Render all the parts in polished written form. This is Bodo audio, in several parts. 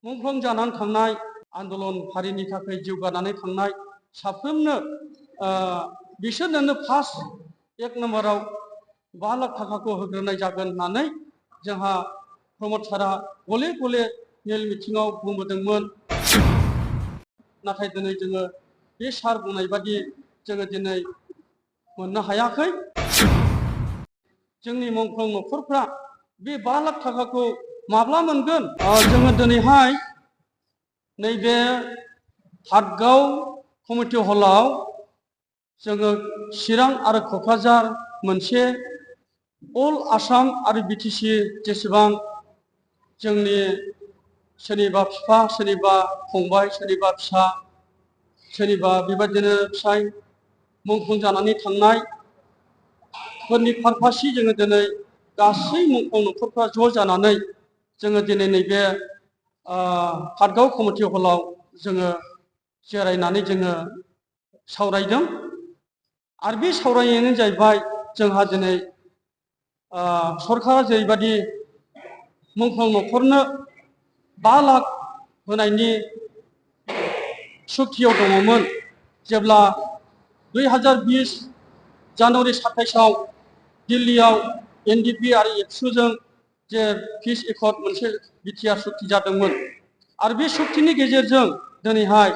मुंख्लं जानानै थांनाय आन्दलन हारिनि थाखाय जिउ गारनानै थांनाय साफ्रोमनो बिसोरनो फार्स्ट एक नम्बराव 5 लाख थाखाखौ होग्रोनाय जागोन होननानै जोंहा प्रमद सारा गले गले मेल मिथिङाव बुंबोदोंमोन। नाथाय दिनै जोङो बे सार बुंनाय बादि जोङो दिनै मोननो हायाखै। जोंनि मुंख्लं नखरफ्रा बे 5 लाख थाखाखौ माब्ला मोनगोन? जोङो दिनैहाय नैबे हाटगाव कमिटि हलाव जोङो चिरां आरो क'क्राझार मोनसे अल आसाम आरो बिटिसि जेसेबां जोंनि सोरनिबा बिफा, सोरनिबा फंबाय, सोरनिबा फिसा, सोरनिबा बेबायदिनो फिसाय मुंख्लं जानानै थांनाय फोरनि पारपासै जोङो दिनै गासै मुंख्लं नखरफ्रा ज' जानानै जोङो दिनै नैबे हाटगाव कमिटि हलाव जोङो जिरायनानै जोङो सावरायदों। आरो बे सावरायनायानो जाहैबाय जोंहा दिनै सरकारा जेरैबायदि मुंख्लं नखरनो 5 लाख होनायनि सुक्तियाव दङमोन, जेब्ला 2020 जानुवारि 27आव दिल्लीयाव एनडिपि आरो एबसुजों जे पिस एकर्ड मोनसे बिटिआर सुक्ति जादोंमोन। आरो बे सुक्तिनि गेजेरजों दिनैहाय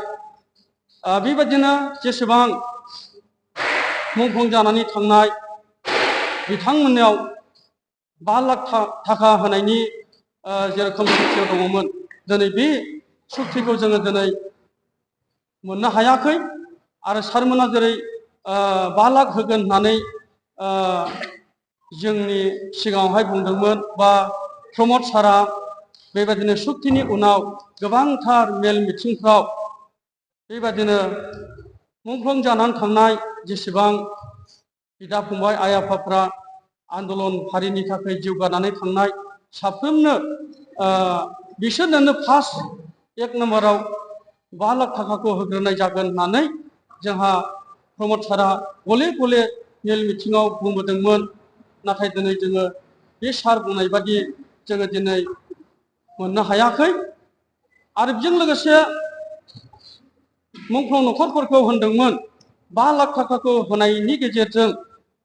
बेबायदिनो जेसेबां मुंख्लं जानानै थांनाय बिथांमोननाव 5 लाख थाखा होनायनि जेरोखोम सुक्तियाव दङमोन, दिनै बे सुक्तिखौ जोङो दिनै मोननो हायाखै। आरो सारमोना जेरै 5 लाख होगोन होननानै जोंनि सिगाङावहाय बुंदोंमोन, बा प्रमद सारा बेबायदिनो सुक्तिनि उनाव गोबांथार मेल मिथिंफ्राव बेबायदिनो मुंख्लं जानानै थांनाय जेसेबां बिदा फंबाय आइ आफाफ्रा आन्दलन हारिनि थाखाय जिउ गारनानै थांनाय साफ्रोमनो बिसोरनो फार्स्ट एक नम्बराव 5 लाख थाखाखौ होग्रोनाय जागोन होननानै जोंहा प्रमद सारा गले गले मेल मिथिङाव बुंबोदोंमोन। नाथाय दिनै जोङो बे सार बुंनाय बादि जोङो दिनै मोननो हायाखै। आरो बेजों लोगोसे मुंख्लं नखरफोरखौ होनदोंमोन 5 लाख थाखाखौ होनायनि गेजेरजों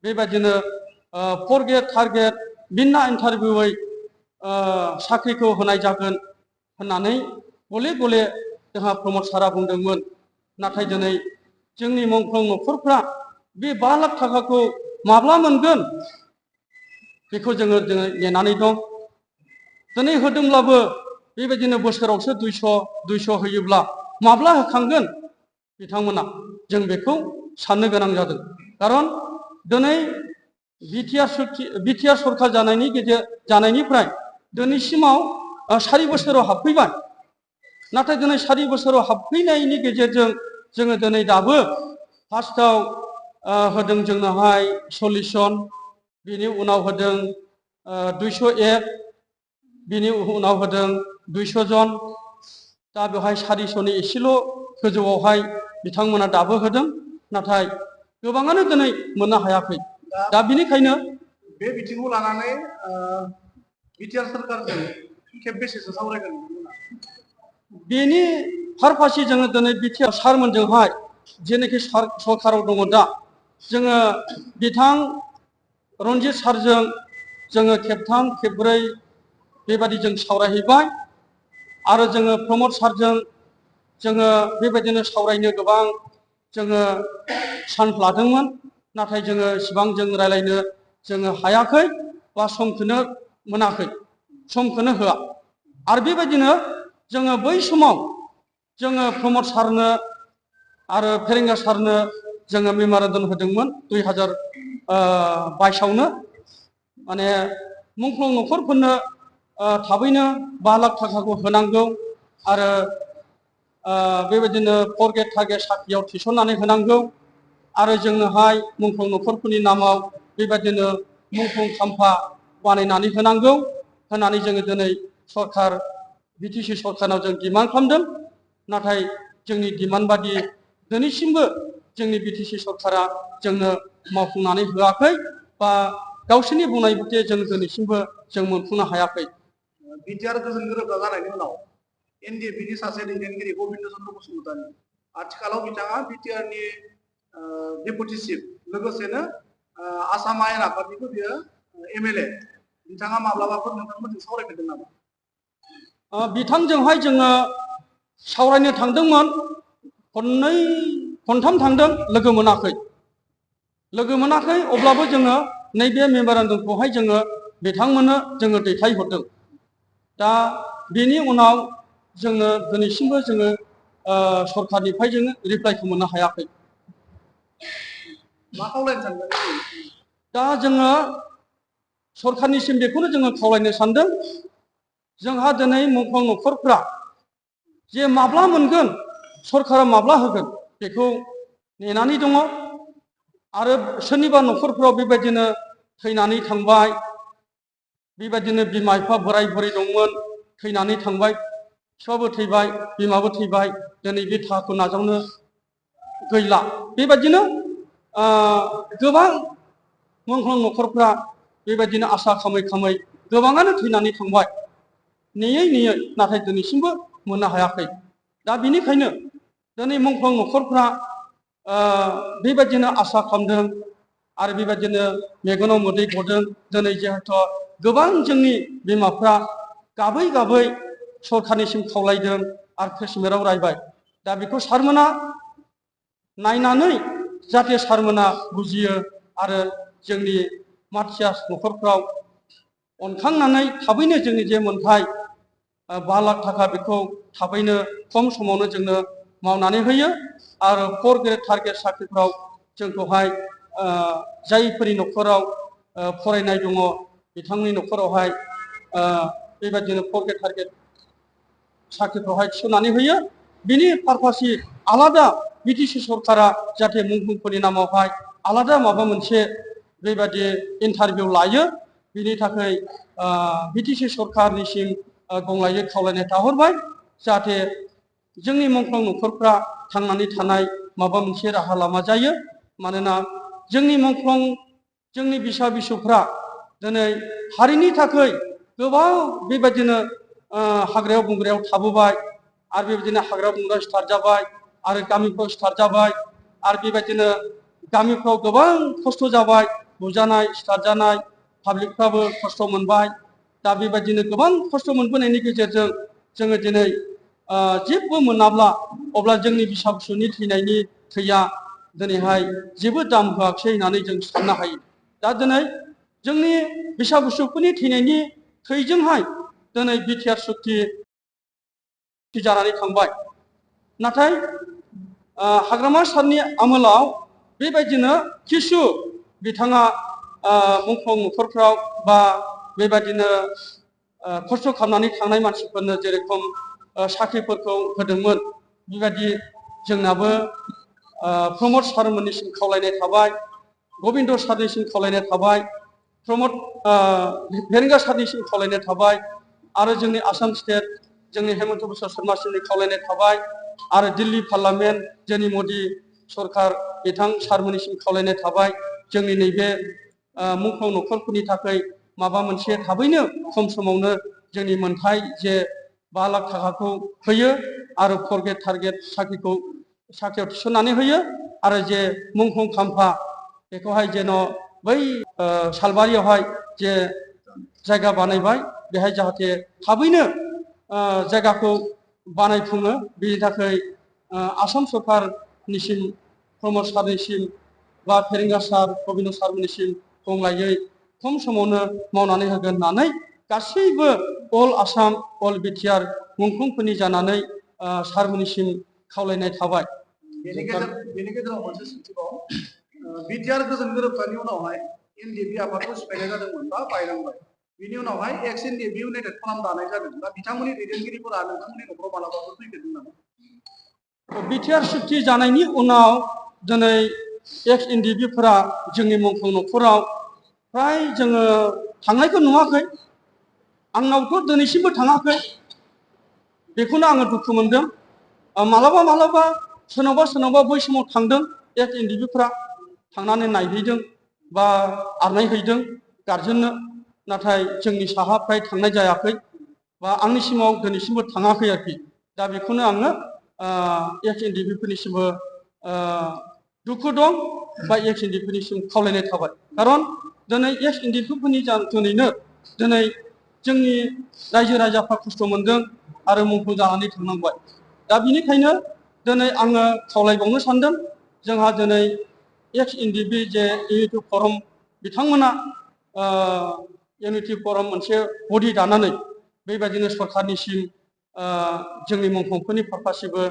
बेबायदिनो फर ग्रेड थार्ड ग्रेड बिना इन्टारभिउयै साख्रिखौ होनाय जागोन होननानै गले गले जोंहा प्रमद सारा बुंदोंमोन। नाथाय दिनै जोंनि मुंख्लं नखरफ्रा बे 5 लाख थाखाखौ माब्ला मोनगोन बेखौ जोङो नेनानै दं। दिनै होदोंब्लाबो बेबायदिनो बोसोरावसो 200 होयोब्ला माब्ला होखांगोन बिथांमोना, जों बेखौ साननो गोनां जादों। खारन दिनै बिटिआर सरकार जानायनिफ्राय दिनैसिमाव 4 बोसोराव हाबफैबाय। नाथाय दिनै 4 बोसोराव हाबफैनायनि गेजेरजों जोङो दिनै दाबो फार्स्टआव होदों जोंनोहाय 40 जन, बिनि उनाव होदों 201, बिनि उनाव होदों 200 जन। दा बेवहाय 400नि एसेल' गोजौआवहाय बिथांमोना दाबो होदों, नाथाय गोबाङानो दिनै मोननो हायाखै। दा बिनिखायनो बे बिथिंखौ लानानै बिटिआर सरकारजों खेबबेसेसो सावरायगोन? बेनि पारपासै जोङो दिनै बिटिआर सारमोनजोंहाय जेनाखि सरकाराव दङ दा, जोङो बिथां रन्जित सारजों जोङो खेबथाम खेबब्रै बेबादि जों सावरायहैबाय। आरो जोङो प्रमद सारजों जोङो बेबायदिनो सावरायनो गोबां जोङो चान्स लादोंमोन। नाथाय जोङो इसिबां जों रायलायनो जोङो हायाखै, बा समखौनो मोनाखै, समखौनो होआ। आरो बेबायदिनो जोङो बै समाव जोङो प्रमद सारनो आरो फेरेंगा सारनो जोङो मेम'रेन्डाम होदोंमोन 2022आवनो। माने मुंख्लं नखरफोरनो थाबैनो 5 लाख थाखाखौ होनांगौ, आरो बेबायदिनो फर ग्रेड थार्ड ग्रेड साख्रियाव थिसननानै होनांगौ। आरो जोंनोहाय मुंख्लं नखरफोरनि नामाव बेबायदिनो मुंख्लं खाम्फा बानायनानै होनांगौ होननानै जोङो दिनै सरकार बिटिसि सरकारनाव जों डिमान्ड खालामदों। नाथाय जोंनि डिमान्ड बादि दिनैसिमबो जोंनि बिटिसि सरकारा जोंनो मावफुंनानै होआखै, बा गावसोरनि बुंनाय बायदि जों दिनैसिमबो जों मोनफुंनो हायाखै। बिटिआर गोजोन गोरोबथा जानायनि उनाव एनडिएफबिनि सासे दैदेनगिरि गबिन्द चन्द्र बसुमतारी आथिखालाव बिथाङा बिटिआरनि डेपुटि चिफ लोगोसेनो आसाम आयेन आफादनिबो बियो एमएलए बिथाङा माब्लाबाफोर नोंथांमोनजों सावरायफेरदों नामा? बिथांजोंहाय जोङो सावरायनो थांदोंमोन खननै खनथाम थांदों लोगो मोनाखै अब्लाबो जोङो नैबे मेमोरेन्डामखौहाय जोङो बिथांमोननो जोङो दैथायहरदों दा बेनि उनाव जोङो दिनैसिमबो जोङो सरकारनिफ्राय जोङो रिप्लाइखौ मोननो हायाखै मा खावलायनो सानदों दा जोङो सरकारनिसिम बेखौनो जोङो खावलायनो सानदों जोंहा दिनै मुंख्लं नखरफ्रा जे माब्ला मोनगोन सरकारा माब्ला होगोन बेखौ नेनानै दङ आरो सोरनिबा नखरफ्राव बेबायदिनो थैनानै थांबाय बेबायदिनो बिमा बिफा बोराय बुरै दंमोन थैनानै थांबाय बिफाबो थैबाय बिमाबो थैबाय दिनै बे थाखाखौ नाजावनो गैला बेबायदिनो गोबां मुंख्लं नखरफ्रा बेबायदिनो आसा खामै गोबाङानो थैनानै थांबाय नेयै नाथाय दिनैसिमबो मोननो हायाखै दा बेनिखायनो दिनै मुंख्लं नखरफ्रा बेबायदिनो आसा खालामदों आरो बेबायदिनो मेगनाव मोदै गदों दिनै जिहेथु गोबां जोंनि बिमाफ्रा गाबै सरकारनिसिम खावलायदों आरो केसमेराव रायबाय दा बेखौ सारमोना नायनानै जाहाथे सारमोना बुजियो आरो जोंनि माथियास नखरफ्राव अनखांनानै थाबैनो जोंनि जे मोन्थाय 5 लाख थाखा बेखौ थाबैनो खम समावनो जोंनो मावनानै होयो आरो 4 ग्रेड टारगेट साख्रिफ्राव जोंखौहाय जायफोरनि नखराव फरायनाय दङ बिथांनि नखरावहाय बेबायदिनो 4 ग्रेड टारगेट साख्रिफ्रावहाय थिसननानै होयो बिनि पारपासि आलादा बिटिसि सरकारा जाहाथे मुंख्लंफोरनि नामावहाय आलादा माबा मोनसे बेबायदि इन्टारभिउ लायो बिनि थाखाय बिटिसि सरकारनिसिम गंलायै खावलायनाय थाहरबाय जाहाथे जोंनि मुंख्लं नखरफ्रा थांनानै थानाय माबा मोनसे राहा लामा जायो मानोना जोंनि मुंख्लं जोंनि बिसा बिसौफ्रा दिनै हारिनि थाखाय गोबां बेबायदिनो हाग्रायाव बंग्रायाव थाबोबाय आरो बेबायदिनो हाग्रा बंग्रा स्टार्ट जाबाय आरो गामिफ्राव स्टार्ट जाबाय आरो बेबायदिनो गामिफ्राव गोबां खस्थ' जाबाय बुजानाय स्टार्ट जानाय पाब्लिकफ्राबो खस्थ' मोनबाय दा बेबायदिनो गोबां खस्थ' मोनबोनायनि गेजेरजों जोङो दिनै जेबो मोनाब्ला अब्ला जोंनि फिसा फिसौनि थैनायनि थैया दिनैहाय जेबो दाम होआखिसै होननानै जों साननो हायो दा दिनै जोंनि फिसा फिसौफोरनि थैनायनि थैजोंहाय दिनै बिटिआर सुक्ति जानानै थांबाय नाथाय हाग्रामा सारनि आमोलाव बेबायदिनो किसु बिथाङा मुंख्लं नखरफ्राव बा बेबायदिनो खस्थ' खालामनानै थांनाय मानसिफोरनो जेरेखम साख्रिफोरखौ होदोंमोन बेबायदि जोंनाबो प्रमद सारमोननिसिम खावलायनाय थाबाय गबिन्द सारनिसिम खावलायनाय थाबाय प्रमद भेरेंगा सारनिसिम खावलायनाय थाबाय आरो जोंनि आसाम स्टेट जोंनि हेमन्त बिश्व शर्मासिमनि खावलायनाय थाबाय आरो दिल्ली पार्लामेन्ट जोंनि मदि सरकार बिथां सारमोननिसिम खावलायनाय थाबाय जोंनि नैबे मुंख्लं नखरफोरनि थाखाय माबा मोनसे थाबैनो खम समावनो जोंनि मोन्थाय जे 5 लाख थाखाखौ होयो आरो 4 ग्रेड टारगेट साख्रियाव थिसननानै होयो आरो जे मुंख्लं खाम्फा बेखौहाय जेन' बै सालबारियावहाय जे जायगा बानायबाय बेहाय जाहाथे थाबैनो जायगाखौ बानायफुङो बेनि थाखाय आसाम सरकारनिसिम प्रमद सारनिसिम बा फेरेंगा सार गबिन्द सारमोननिसिम गंलायै खम समावनो मावनानै होगोन होननानै गासैबो अल आसाम अल बिटिआर मुंख्लंफोरनि जानानै सारमोननिसिम खावलायनाय थाबाय बेनि गेजेराव मोनसे सोंथिबाव बिटिआर गोजोन गोरोबथानि उनावहाय एनडिएफबि आफादखौ सिफायनाय जादोंमोन बा बायलांबाय बिनि उनावहाय एक्स एनडिएफबि इउनाइटेड फर्म दानाय जादों दा बिथांमोननि दैदेनगिरिफोरा नोंथांमोननि न'खराव मालाबाफोर फैफेरदों नामा बिटिआर सुक्ति जानायनि उनाव दिनै एक्स एनडिएफबिफोरा जोंनि मुंख्लं नखराव फ्राय जोङो थांनायखौ नुवाखै आंनावथ' दिनैसिमबो थाङाखै बेखौनो आङो दुखु मोनदों मालाबा सोरनावबा बै समाव थांदों एक्स एनडिएफबिफ्रा थांनानै नायहैदों बा आरनाय हैदों गारजेननो नाथाय जोंनि साहा फ्राय थांनाय जायाखै बा आंनिसिमाव दिनैसिमबो थाङाखै आरोखि दा बेखौनो आङो एक्स एनडिपिफोरनिसिमबो दुखु दं बा एक्स एनडिपिनिसिम खावलायनाय थाबाय खारन दिनै एक्स एनडिपिफोरनि जुनैनो दिनै जोंनि रायजो राजाफ्रा खस्थ' मोनदों आरो मुंख्लं जानानै थांनांबाय दा बिनिखायनो दिनै आङो खावलायबावनो सानदों जोंहा दिनै एक्स एनडिपि जे इउनिटि फराम बिथांमोना इउनिटि फराम मोनसे बडि दानानै बेबायदिनो सरकारनिसिम जोंनि मुंख्लंफोरनि पारपासैबो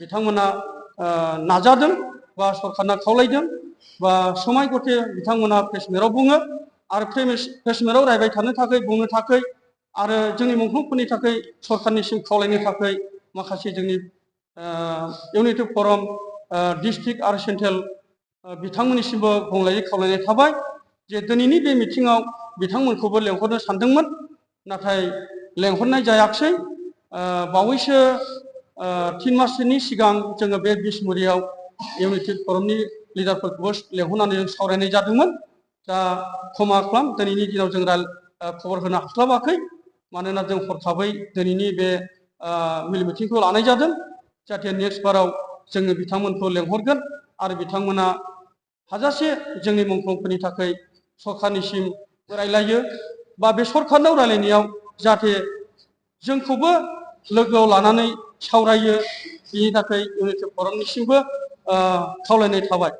बिथांमोना नाजादों बा सरकारना खावलायदों बा समाय गथे बिथांमोना प्रेसमिटआव बुङो आरो प्रेसमिटआव रायबाय थानो थाखाय बुंनो थाखाय आरो जोंनि मुंख्लंफोरनि थाखाय सरकारनिसिम खावलायनो थाखाय माखासे जोंनि इउनिटि फराम डिस्ट्रिक्ट आरो सेन्ट्रेल बिथांमोननिसिमबो बुंलायै खावलायनाय थाबाय जे दिनैनि बे मिथिङाव बिथांमोनखौबो लेंहरनो सानदोंमोन नाथाय लेंहरनाय जायाखिसै बावैसो 3 माससोनि सिगां जोङो बे बिसमुरियाव इउनिटि फरामनि लिडारफोरखौबो लेंहरनानै जों सावरायनाय जादोंमोन दा क्षमा खालाम दिनैनि दिनाव जों खबर होनो हास्लाबाखै मानोना जों हरखाबै दिनैनि बे मेल मिटिंखौ लानाय जादों जाहाथे नेक्स्ट बाराव जोङो बिथांमोनखौ लेंहरगोन आरो बिथांमोना हाजासे जोंनि मुंख्लंफोरनि थाखाय सरकारनिसिम रायलायो बा बे सरकारनाव रायलायनायाव जाहाथे जोंखौबो लोगोआव लानानै सावरायो बिनि थाखाय इउनिटि फरामनिसिमबो खावलायनाय थाबाय